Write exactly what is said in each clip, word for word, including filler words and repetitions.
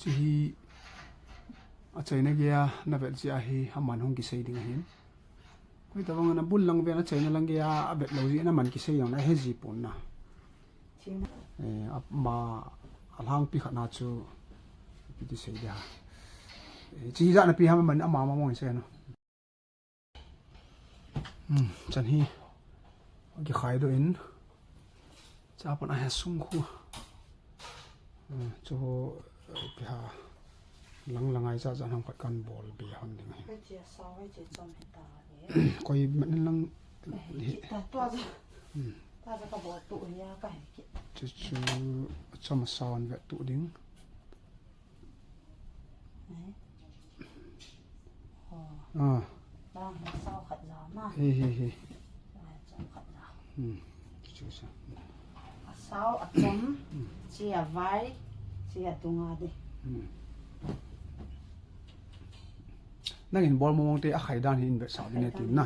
Hi achaina geiya navet jeh a hi aman hung kisei ding ahin. Koi tabang ana bul lang ven achaina lang geiya avet lou jeh in aman kisei jong nahe ji pon na. Thim. Eh, ama alhangpi khat na chu ipi ti sei dia. Eh, chi jat napi ham aman ama mong sei no. Hmm, chan hi. Kikhai doh in. Cha pan a hi sung khu. Hmm, chu ho, eh, pi ha. Lang lang ai cha cha ham khat kan bol be hon ding hi. Koi chi a sao, koi chi chom hi ta ni. Koi man lang Eh, hi. Ki ta tua cha. Hmm. Ta cha ka bol tu hi a ka hi ki. Chu chu chom sao an ve tu ding. Eh. Oh. Ah. Lang hi sao khat ja na. Hi, hi, hi. Lang hi sao khat ja. Hmm. Chu, chu. A sao, a chom, Hmm. chi a vai, chi a dung a di. Hmm. Nangin bol mong mong te a khai dan hi in vetsah ding e tin na.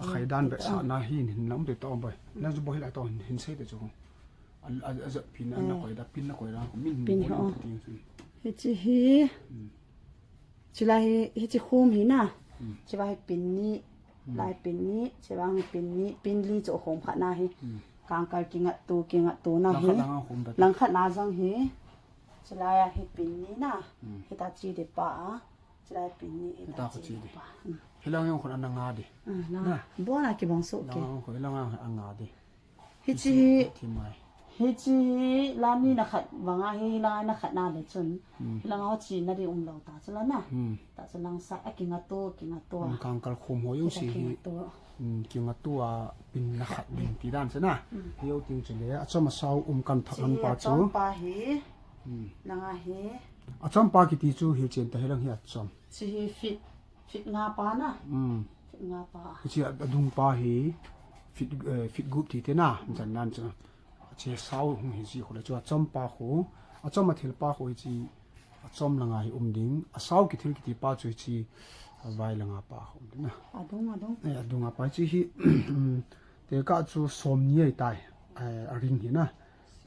A khai dan vetsah na hi in hin lam te to boi. Lang chu boi hi lai to hin, hin sei te chu. A, a, a jat pin na, na koi da, pin na koi da, min Pin bol ho. in ti tin. Hichi hi. Hmm. Chulai hi, hichi khum hi na. Hmm. Chulai hi pin ni, Hmm. lai pin ni, chulai hi pin ni, pin li chu khum khat na hi. Hmm. Kangkal kingat tu, kingat tu na Lang hi. khat lang a khum da. Lang khat na jang hi. Chulai a hi pin ni na. Hmm. Hita chi di pa a. Chulai pin ni, hita Hita chi chi di di. pa. Hmm. Hilang jong khun ana nga di. Ah, na. Na. Bon a kibang so Lang ke. jong khun hilang a nga di. Hichi, Hichi, hichi hi lani na khat vang a hi, hilang na khat na le chun. Hmm. Hilang a chi na di um lou ta chu la na. Hmm. Ta chu lang sa a kinga to, kinga to. Hmm, kangkal khum ho jong Kita si hi. kinga to. Hmm, kinga to a pin na khat ding ti dan se na. Hmm. Hi ho ting chu le, a chom a sao um kan thak Chi nan hi pa a chu. chom pa hi. Hmm. Lang a hi. A chom pa kiti chu hi chen ta hilang hi a chom. Chi hi fit, fit nga pa na. Hmm. Fit nga pa. Chi a, a dung pa hi fit, eh, fit gup ti te na. Jan nan chu. Chi sao hung hi chi khu le chu a chom pa khu. A chom a thil pa khu hi chi. A chom langa hi um ding. A sao kithil kiti pa chu hi chi. A vai langa pa khu um ding na. A dung, a dung. Eh, a dung a pa chi hi. Te ka chu som ni ai tai. Eh, a ring hi na.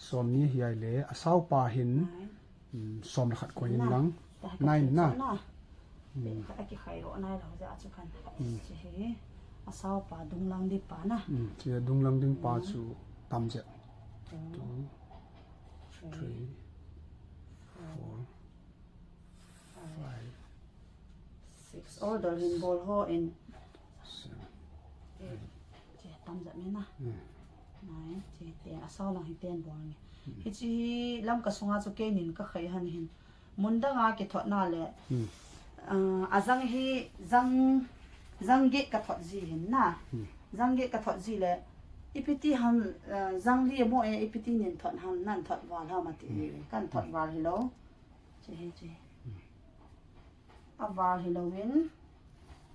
Som ni hi ai le. A sao pa hin. Nine. Hmm, som le khat koi in Na. lang. Ta ka Nine ti na. chu na. Hmm. Khat a kikhai ro nai lo ja chu kan. Hmm. Chi hi. A sao pa dung lang di pa na. Hmm, chi a dung lang ding pa Hmm. chu tam je. Two, Two, three, three, four, four, five, five, six. Order hin bol ho in. Seven. Eight. Chi tam ja mi na. Hmm. Nine. Chi te a sao lang hi ten bol nge. Hmm. Hichi hi lam ka sunga chu kei nin ka khai han hin. Mun dang a kithot na le. Hmm. Ah, a jang hi, jang, jang get ka thot ji hin na. Hmm. Jang get ka thot ji le. Ipi ti ham, ah, jang li mo e, ipi ti nin thot ham, nan thot val ham a ti Hmm. hi. Kan thot Hmm. val hi lo. Chi hi chi. Hmm. A val hi lo in.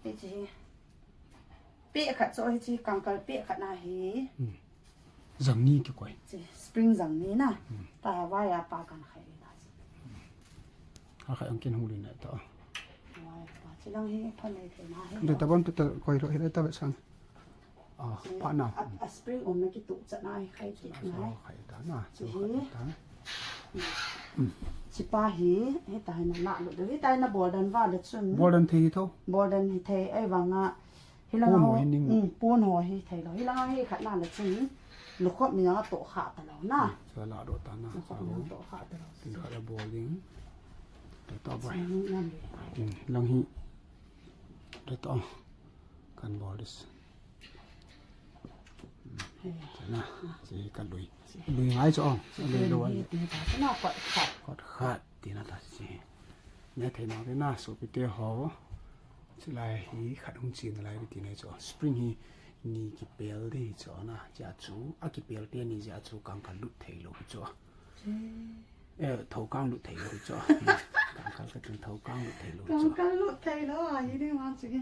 Hi chi hi. Pe khat chu hi chi kangkal pe khat na hi. Hmm. Jang ni kikoi. Chi, spring jang ni na. Hmm. Ta vai a pa kan khai na chi. Ha khai ang kin hung lin na to. Vai a pa chi lang hi pha nei thei na hi. De ta bam ta koi ro hi ta ve sang. Ah, Chi, pa na. A, a spring um na ki tu cha na hi khai ki na. Oh, khai ta na. Chi So hi. khai ta. Hmm. Chi pa hi, hi ta hi na na lu. Hi ta hi na bol dan va le chun. Bol dan thei tho. Bol dan hi thei ai vang a. Hi lang Pon ho ho hi ning. Hmm, pon ho hi thei lo. Hi lang hi khat na le chun. Lu khop mi na to kha ta lo na. Hmm, so la do ta na. Lu khop So mi na ho. to kha ta lo. Tin khat a bol ding. Ta ta bai. Chi ni na le. Hmm, lang hi. Ta ta. Kan bol dis. Hey. Chana, chi ka lui. Lui ngai chu ong. Chi Lui lui lo ngai ai. ti ta chana kot khat. Kot khat ti na ta chi. Ne thei na na so pi te ho. Chi lai hi khat hung chi na lai ti na chu. Spring hi ni kipel di chu na. Chi a chu, a kipel te ni chi a chu kang ka lut thei lo chu. Chi. Eh, thokang lut thei lo chu. Kangkal ka tin thokang lut thei lo chu. Kangkal lut thei lo, a hi ding ma chu ki.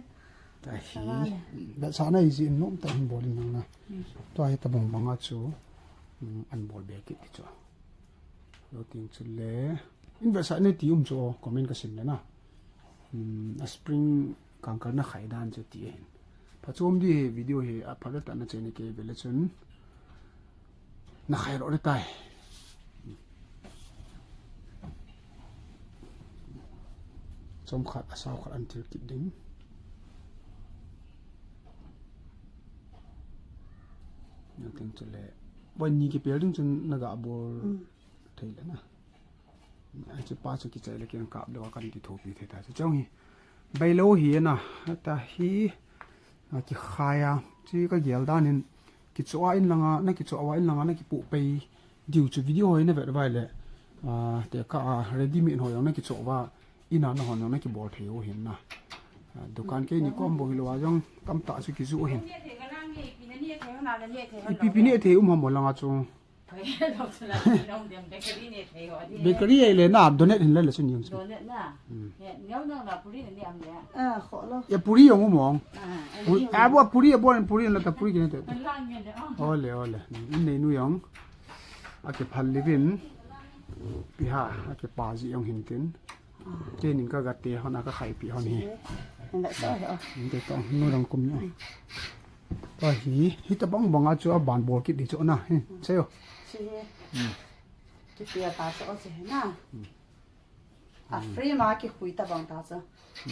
Ta hi, Sala le. Vetsahna hi ji in nom ta hin bol in nang na. Hmm. Tua hi tabang bang a chu, um, an bol be kit ti chu. Lo ting chu le. In vetsahna ti um chu, comment ka sim le na. Hmm, a spring kangkal na khai dan chu ti hin. Phachom di hi video hi a phat ta na chene ke vele chun. Na khai ro le tai. Tom khat, asao khat an thil kit ding. Nating chule. Boi ni kipel ding chun naga bol thei le na. Achi pa chu kichai le kin kap lo kan kithopi thei ta. Chu chong hi. Bailo hi na. Ta hi. A kikhai a. Chi ka gel dan in. Kichoh a in langa, na kichoh a in langa, na kipu pei. Diu chu video hoi na vet vai le. A, te ka a ready made hoi na kichoh va. Ina na hon na kibol thei u hin na. A, dukan kei ni kom bo hi lo a jong tam ta chu kizu u hin. Ipi pi ne thei um ham mo langa chu. Bakery ai le na donate hin le le chu ni chu. Donate na. Hmm. He, neo na la puri na ni am le. A, kho lo. Ya puri yong u mong. A, a, puri, a bo puri, a bo puri na ta puri kine te. Lang nge le, a. Ole, ole. Nei nu yong. A ke phal livin. Pi ha, a ke pa ji yong hin tin. Keinin ka gate hon a ka khaipi hon hi. Nda sa he o. Nda to nu dang kum ni. To hi, hi ta bang bang a chu a ban bol kit di chu na. Hi, se yo. Si he. Ki pia ta chu o si he na. A free ma ki khui ta bang ta chu.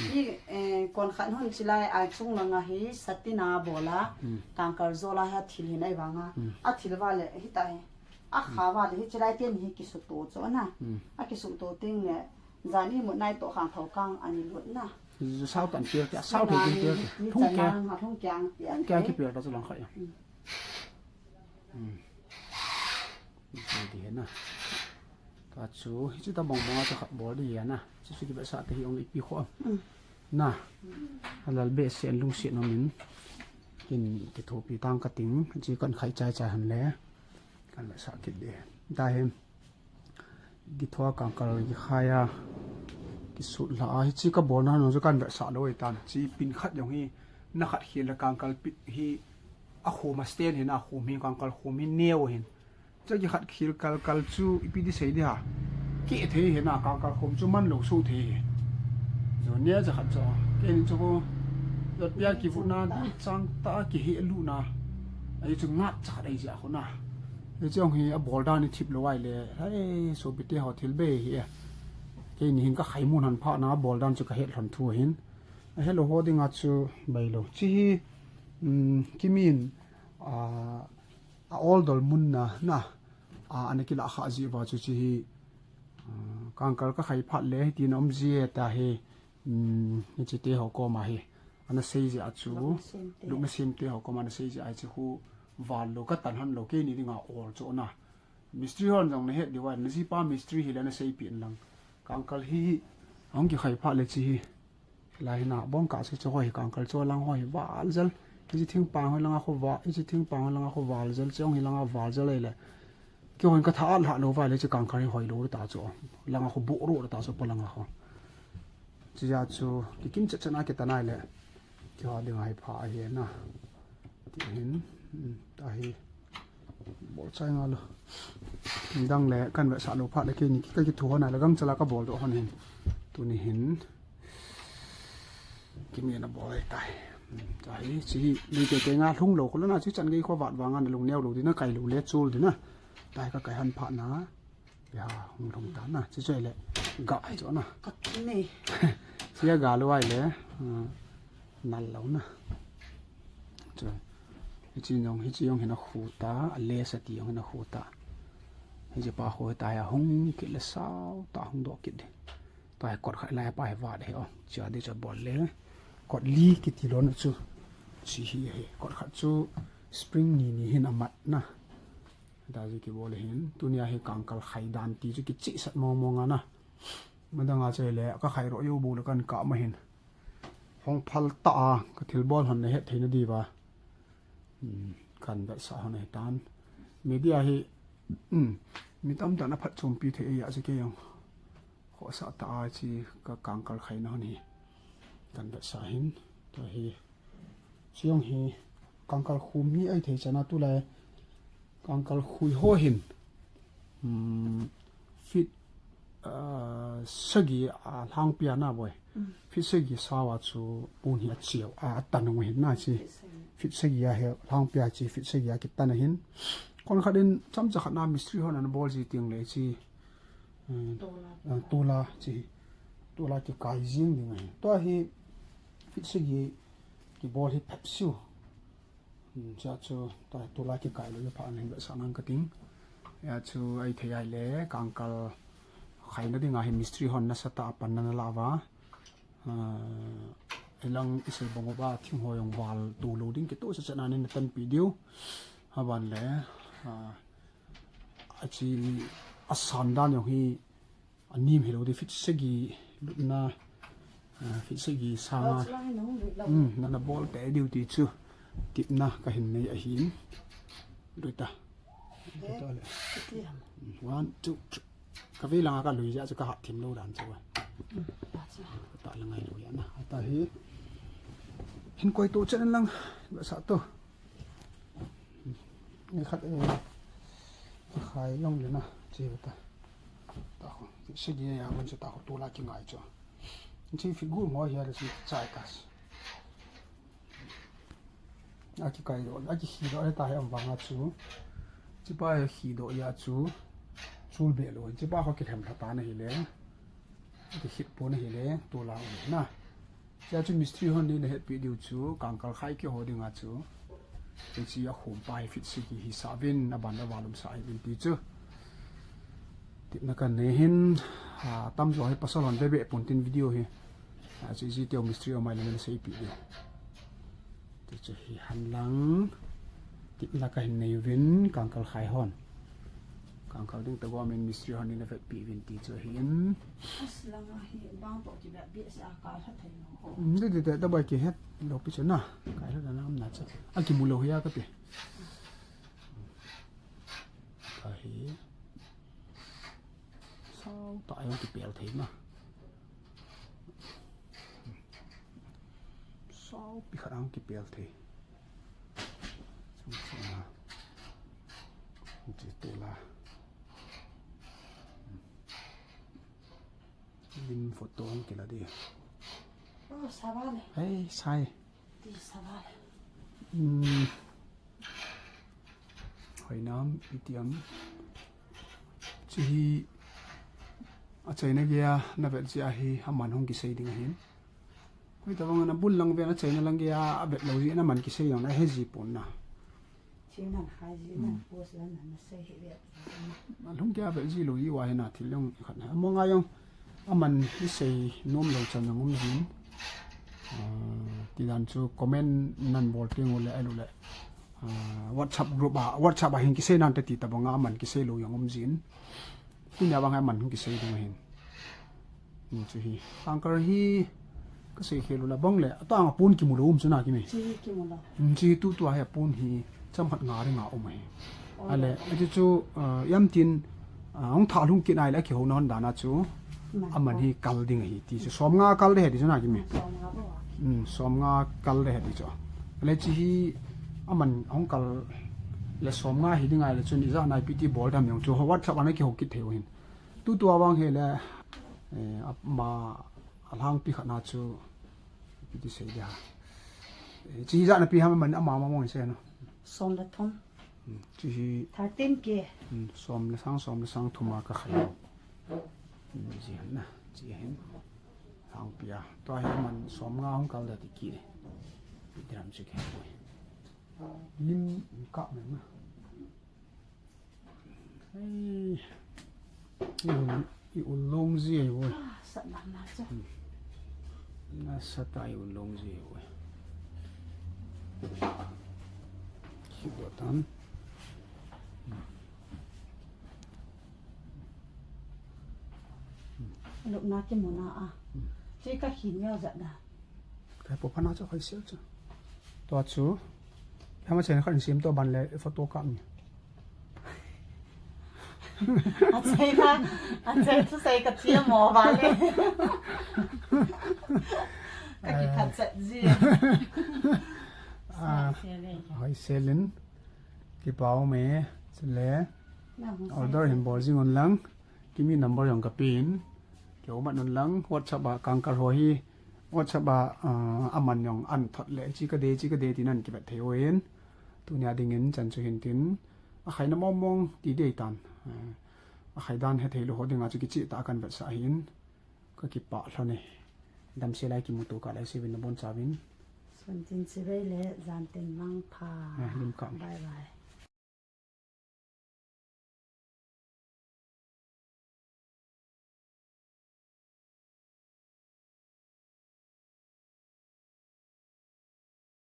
Hi, eh, kon khan hon chilai a chung langa hi satina bola. Kangkal zola ha thil hin ai vanga. A thil va le hi ta hi. A kha va le hi chilai ten hi ki su to chu na. A ki su to ting le. Jan imut nai toh khang thou kang ani lut na. Sao tan pier tia, sao thei tan pier tia. Thung kia. Thung kia. Thung kia ki pier ta chu lang kha ya. Hmm. Ti he na. Ta chu, hi chu ta bang bang a ta khat bol di ya na. Chu chu ki ba sa te hi ong ipi kho. Na. Alal be sen lung sen no min. Kin kithopi tang ka ting. Chi kan khai chai chai han le. Kan ba sa kit de. Ta hem. Kithoa kangkal kikhai a, kisut hla a, hichi ka bolna nung chu kan vetsah lou ahitan. Chi pin khat jong hi, na khat khel le kangkal pit hi, a khum a stand hin, a khum hi kangkal khum hi neo hin. Chu kikhat khel kal kal chu ipi ti sei di ha. Keh thei hin a kangkal khum chu man lou so thei hin. Chu neo chu khat chu. Keini chu ko, jot pia kivutna di chang ta kihe luna. Ahi chu ngat cha khat ahi jeh a khu na. Hiche jong hi a bol dan hi thip lou ahile, hei, sopite ho thil bei hi e. Keini hin ka khai mun han phat na a bol dan chu ka het lhon thu ahin. A helou ho dinga chu bei lou. Chi hi, um, kimin, a, a ol dol mun na, na, a, ana kilah kha ji uva chu chi hi, a, kangkal ka khai phat le, hiti na um ji e ta hi, um, hiche te ho koma hi. Ana sei jeh a chu, lupna sem te. Lupna sem te ho koma ana sei jeh a chu khu val lou ka tan han lou keini dinga ol chu na. Mistri hon jong na het diu a, na jipa mistri hi le na seipeh in lang. Kangkal hi, ahung kikhai phat le chi hi. Lai hi na, bong ka se chu ho hi kangkal chu lang ho hi val jel. Hiche thingpang ho langa khu val, hiche thingpang ho langa khu val jel, chu hi langa val jel le. Kihon ka tha a lha lou va le chu kangkal hi hoi lou ta chu. Langa khu bo ro ta chu pa langa khu. Chu jeh a chu, kikim chet chet na kitan ahile. Kiho ding ahi pha ahi na. Ti hin, um, ta hi. Bol chai nga lou. Dang le kan vetsah lou phat le keini ka kithu hon a le gangchal a ka bol doh hon hin. Tuni hin. Kimin a bol ahi tai. Um, ta hi, chi hi, ni te te nga lhung lou ko lou na, chi chan gei kho vat vang a na lung neo lou di na, kai lou le chul di na. Ta hi ka kai han phat na. Ya, hung lhung ta na. Chi chu le ga ai chu na. Ka ki nei. Chi a ga lou ai le. Ah, nal lou na. Chu. Hichi jong, hichi jong hin a khu ta, a le sa ti jong hin a khu ta. Hichi pa khu ta ya hung kit le sao ta hung doh kit di. Ta hi kot khat lai pa hi vat hi o. Chi a di chu bol le. Kot li kiti lou na chu. Chi hi hi. Kot khat chu spring ni ni hin a mat na. Ta ji kibol hin, tunia hi kangkal khai dan ti chu kichihsat mong mong a na. Madang a chai le, ka khai ro yo bu le kan kah ma hin. Hung phal ta a, ka thil bol hon na het thei na di va. Hmm, kan vetsah hon ahi tan. Media hi, hmm, mi tam ta na phat chompi thei a chi kei jong. Khohsah ta a chi ka kangkal khaina hon hi. Kan vetsah hin, ta hi. Chi jong hi kangkal khum hi ahi thei chan a tulai kangkal khui ho hin, um, feet, ah, sagi a lhang pia na boi. Mm. Feet sagi sao a chu pon hi a cheu a, a tan u hin na chi. Feet sagi. Feet sagi a hi lhang pia chi, feet sagi a kitan a hin. Kon khat in chomcha khat na mistri hon ana bol ji ting le chi. Hmm. Tola. Ah, tola chi. Tulai kikai jing ding ahi. Tua hi fit sagi kibol hi pep siu. Hmm, cha chu tua tulai kikai lou hi pha ahin vetsah nang kating. Hia chu ahithei ahile kangkal khaina dinga hi mistri hon nasatah a panna nala uva. Ah, hilang isei bang uva thing ho jong val tulou ding kitoh sachat nan natanpi diu. Aban le, ah, achi asan dan jong hi anem hilou ding, fit sagi lutna, ah, fit sagi sanga. Hmm, nana bol tei diu ti chu tipna kahin nei ahin. Lut ta. Lut ta le. One, two, three. Kavei langa kalui jeh chu kahat thim lou dan chu. Kata la ngai lou jeh na. Ata hi. Hin koi to chen lang. Vetsah to. Ni khat, eh, khai jong le na. Chi ta. Ta ho. Sagi a bon chu ta ho tulai kingai chu. Chi fit gu mo hia le si chai kas. Akikai doh, akikhi doh heta hi am vanga chu. Chipa hi khi doh a chu. Chul be lou. Chipa ho kilhem lha ta na hile. Akikhit po na hile. Tulai u na. Chia chu mistri hon neina hetpi diu chu. Kangkal khai kiho dinga chu. Hichi akhum pa hi fit sagi hi sa uvin, aban aval um sa hi uvin ti chu. Tipna kanei hin, ah, tamjo hi pasal hon bebe pon tin video hi. Ah, chu iji teu mistri o mai le na seipi diu. Ti chu hi hen lang. Tipna kahin nei uvin, kangkal khai hon. Kangkal ding ta gom in mistri hon neina vetpi uvin ti chu ahin. As langa hi bang toh kibe be sa ka lha thei lou. Hmm, ti ti ti, ta bai kihet lou pi chu na. Kai lha na am na chu. Akimu lou hia kati. Ka hi. Sao ta jong kipel thei na. Sao pi khat jong kipel thei. Chung chung na. Chi tu la. Lim photo hung kila di. Oh, savale. Hey, sai. Ti savale. Hmm. Hoinam, itiam. Chi hi achaina geiya navet jeh a hi aman hung kisei ding ahin. Hoitah vang nabul lang ven achaina lang geiya avet lou jeh a aman kisei jong nahe ji pon na. Chi nan hai ji nan post lan nan sei hi ve. Alhung geiya vet ji lou ji uva hi na thil jong khat na. Among a jong aman isei nom lou chan jong um jin. Ah, ti dan chu comment nan bol teng u le alu le. Ah, WhatsApp group a, WhatsApp a hin kisei nante ti tabang a aman kisei lou jong um jin. Tunia bang hi aman hung kisei ding ahin. Hmm, chu hi. Kangkal hi kasei khel u la bang le. Atang a pon kimu lou um chu na Kimi. Chi kimu lou. Hmm, chi tutua hi apon hi cham khat nga ring a um ahi. Oh, ale, yeah. Ati chu, uh, yam tin, uh, hung tha lhung kit nai le kihou na hon dan a chu. Aman hi kal ding ahi ti chu. Som nga kal de he ti chu na Kimi. Som nga bo a. Hmm, som nga kal de he ti chu. Ale chi hi aman hung kal le som nga hi ding ai le chun ija nai pi ti bol dam jong chu. WhatsApp a na kihou kit thei u hin. Tutua vang hi le, eh, ama alhangpi khat na chu, pi ti sei dia. Eh, chi hi jana pi ham man ama ma mong sei no. Som le thum. Hmm, chi hi. Thirteen K. Hmm, som le sang, som le sang thum a ka khai. Hmm, chi han na, chi hin. Alhangpi a. Tua hi man som nga hung kal da ti ki. Pi ti ram chi ke. Lim ka men na. Ei, i ul, i ul long ji ai voi. Ah, sat lam na cha. Hmm. Nasatah a i ul long ji ai voi. Kibo tan. Hmm. Lupna kimu na a. Hmm. Chi ka hin ya ja da. Kai po phana chu hoisel chu. Tua chu. Hama chen khat in sim to ban le photo kap ni. Achaina, achai chu sei ka chia mo ba le. Ka kiphat chat ji. Ah, hoisel in. Kipa um e, chule. Order hin bol jing un lang. Kimi number jong ka pin. Keu mat un lang, WhatsApp a kangkal ho hi. WhatsApp a, ah, aman jong an thot le, chi ka de, chi ka de ti nan kivet thei uvin. Tunia dingin chan chu hin tin. Akhaina mong mong ti dei tan. Ah, akhai dan he thei lou ho dinga chu kichih tah a kan vetsah hin. Kakipah lhon e. Damsel a kimuto kah lai seuvin nabonchauvin. Suntin chibai le jantin mangpha. Ah, lim kah. Bye bye.